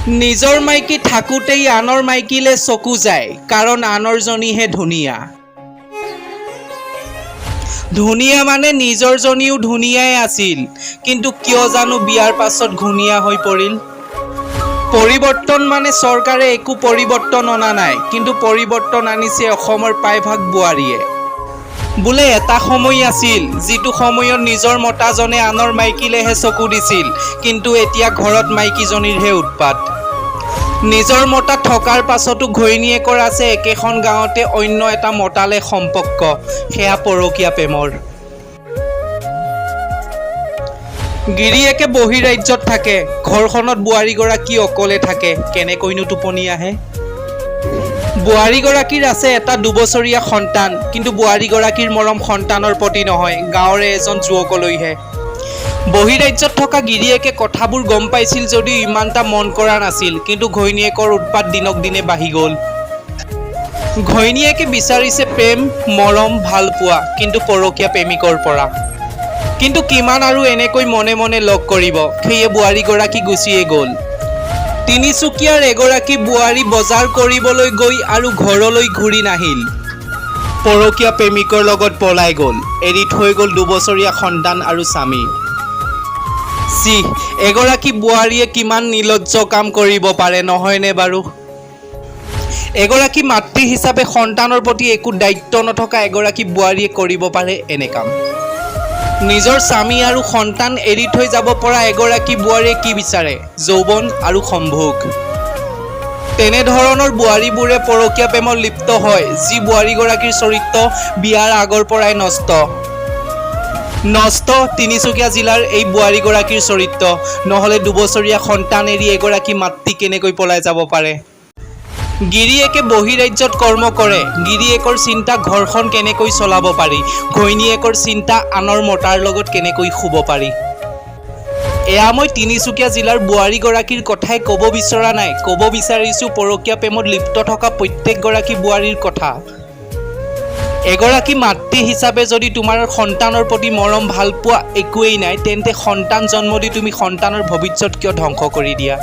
নিজৰ মাইকী থাকোঁতেই আনৰ মাইকীলে চকু যায়, কাৰণ আনৰজনীহে ধুনীয়া। ধুনীয়া মানে নিজৰজনীও ধুনীয়াই আছিল, কিন্তু কিয় জানো বিয়াৰ পাছত ঘূণীয়া হৈ পৰিল। পৰিৱৰ্তন মানে চৰকাৰে একো পৰিৱৰ্তন অনা নাই, কিন্তু পৰিৱৰ্তন আনিছে অসমৰ প্ৰায়ভাগ বোৱাৰীয়ে। বোলে এটা সময় আছিল, যিটো সময়ত নিজৰ মতাজনে আনৰ মাইকীলেহে চকু দিছিল, কিন্তু এতিয়া ঘৰত মাইকীজনীৰহে উৎপাত। নিজৰ মতা থকাৰ পাছতো ঘৈণীয়েকৰ আছে একেখন গাঁৱতে অন্য এটা মতালে সম্পৰ্ক, সেয়া পৰকীয়া প্ৰেমৰ। গিৰিয়েকে বহিৰাজ্যত থাকে, ঘৰখনত বোৱাৰীগৰাকী অকলে থাকে, কেনেকৈনো টোপনি আহে? বোৱাৰীগৰাকীৰ আছে এটা 2 বছৰীয়া সন্তান, কিন্তু বোৱাৰীগৰাকীৰ মৰম সন্তানৰ প্ৰতি নহয়, গাঁৱৰে এজন যুৱকলৈহে। বহিৰাজ্যত থকা গিৰিয়েকে কথাবোৰ গম পাইছিল যদিও ইমানটা মন কৰা নাছিল, কিন্তু ঘৈণীয়েকৰ উৎপাত দিনক দিনে বাঢ়ি গ'ল। ঘৈণীয়েকে বিচাৰিছে প্ৰেম, মৰম, ভালপোৱা, কিন্তু পৰকীয়া প্ৰেমিকৰ পৰা। কিন্তু কিমান আৰু এনেকৈ মনে মনে লগ কৰিব, সেয়ে বোৱাৰীগৰাকী গুচিয়ে গ'ল। তিনিচুকীয়াৰ এগৰাকী বোৱাৰী বজাৰ কৰিবলৈ গৈ আৰু ঘৰলৈ ঘূৰি নাহিল। পৰকীয়া প্ৰেমিকৰ লগত পলাই গ'ল, এৰি থৈ গ'ল 2 বছৰীয়া সন্তান আৰু স্বামী। চি, এগৰাকী বোৱাৰীয়ে কিমান নিৰ্লজ্জ কাম কৰিব পাৰে, নহয়নে বাৰু? এগৰাকী মাতৃ হিচাপে সন্তানৰ প্ৰতি একো দায়িত্ব নথকা এগৰাকী বোৱাৰীয়ে কৰিব পাৰে এনে কাম। নিজৰ স্বামী আৰু সন্তান এৰি থৈ যাব পৰা এগৰাকী বোৱাৰীয়ে কি বিচাৰে? যৌৱন আৰু সম্ভোগ। তেনেধৰণৰ বোৱাৰীবোৰে পৰকীয়া প্ৰেমত লিপ্ত হয়, যি বোৱাৰীগৰাকীৰ চৰিত্ৰ বিয়াৰ আগৰ পৰাই নষ্ট। নষ্ট তিনিচুকীয়া জিলাৰ এই বোৱাৰীগৰাকীৰ চৰিত্ৰ, নহ'লে 2 বছৰীয়া সন্তান এৰি এগৰাকী মাতৃ কেনেকৈ পলাই যাব পাৰে? গিৰিয়েকে বহিৰাজ্যত কৰ্ম কৰে। গিৰিয়েকৰ চিন্তা ঘৰখন কেনেকৈ চলাব পাৰি, ঘৈণীয়েকৰ চিন্তা আনৰ মতাৰ লগত কেনেকৈ শুব পাৰি। এয়া মই তিনিচুকীয়া জিলাৰ বোৱাৰীগৰাকীৰ কথাই ক'ব বিচৰা নাই, ক'ব বিচাৰিছোঁ পৰকীয়া প্ৰেমত লিপ্ত থকা প্ৰত্যেকগৰাকী বোৱাৰীৰ কথা। এগৰাকী মাতৃ হিচাপে যদি তোমাৰ সন্তানৰ প্ৰতি মৰম, ভালপোৱা একোৱেই নাই, তেন্তে সন্তান জন্ম দি তুমি সন্তানৰ ভৱিষ্যত কিয় ধ্বংস কৰি দিয়া?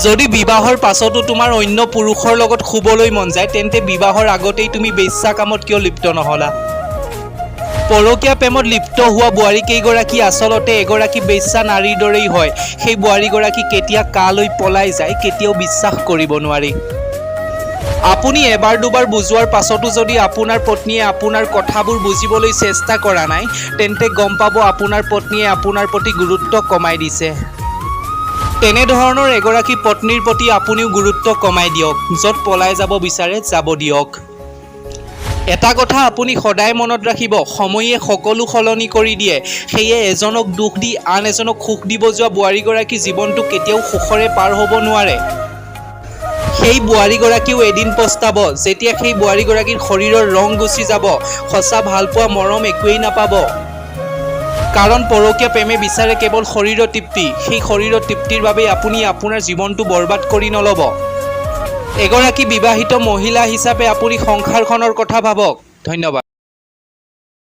যদি বিবাহৰ পাছতো তোমাৰ অন্য পুৰুষৰ লগত শুবলৈ মন যায়, তেন্তে বিবাহৰ আগতেই তুমি বেশ্যা কামত কিয় লিপ্ত নহলা? পৰকীয়া প্ৰেমত লিপ্ত হোৱা বোৱাৰীকেইগৰাকী আচলতে এগৰাকী বেশ্যা নাৰীৰ দৰেই হয়। সেই বোৱাৰীগৰাকী কেতিয়া কালৈ পলাই যায়, কেতিয়াও বিশ্বাস কৰিব নোৱাৰি। আপুনি এবাৰ দুবাৰ বুজোৱাৰ পাছতো যদি আপোনাৰ পত্নীয়ে আপোনাৰ কথাবোৰ বুজিবলৈ চেষ্টা কৰা নাই, তেন্তে গম পাব আপোনাৰ পত্নীয়ে আপোনাৰ প্ৰতি গুৰুত্ব কমাই দিছে। তেনেধৰণৰ এগৰাকী পত্নীৰ প্ৰতি আপুনিও গুৰুত্ব কমাই দিয়ক। য'ত পলাই যাব বিচাৰে যাব দিয়ক। এটা কথা আপুনি সদায় মনত ৰাখিব, সময়ে সকলো সলনি কৰি দিয়ে। সেয়ে এজনক দুখ দি আন এজনক সুখ দিব যোৱা বোৱাৰীগৰাকীৰ জীৱনটো কেতিয়াও সুখৰে পাৰ হ'ব নোৱাৰে। সেই বোৱাৰীগৰাকীও এদিন পস্তাব, যেতিয়া সেই বোৱাৰীগৰাকীৰ শৰীৰৰ ৰং গুচি যাব, সঁচা ভালপোৱা, মৰম একোৱেই নাপাব। কাৰণ পৰকীয়া প্ৰেমে বিচাৰে কেৱল শৰীৰৰ তৃপ্তি। সেই শৰীৰৰ তৃপ্তিৰ বাবেই আপুনি আপোনাৰ জীৱনটো বৰবাদ কৰি নল'ব। এগৰাকী বিবাহিত মহিলা হিচাপে আপুনি সংসাৰখনৰ কথা ভাবক। ধন্যবাদ।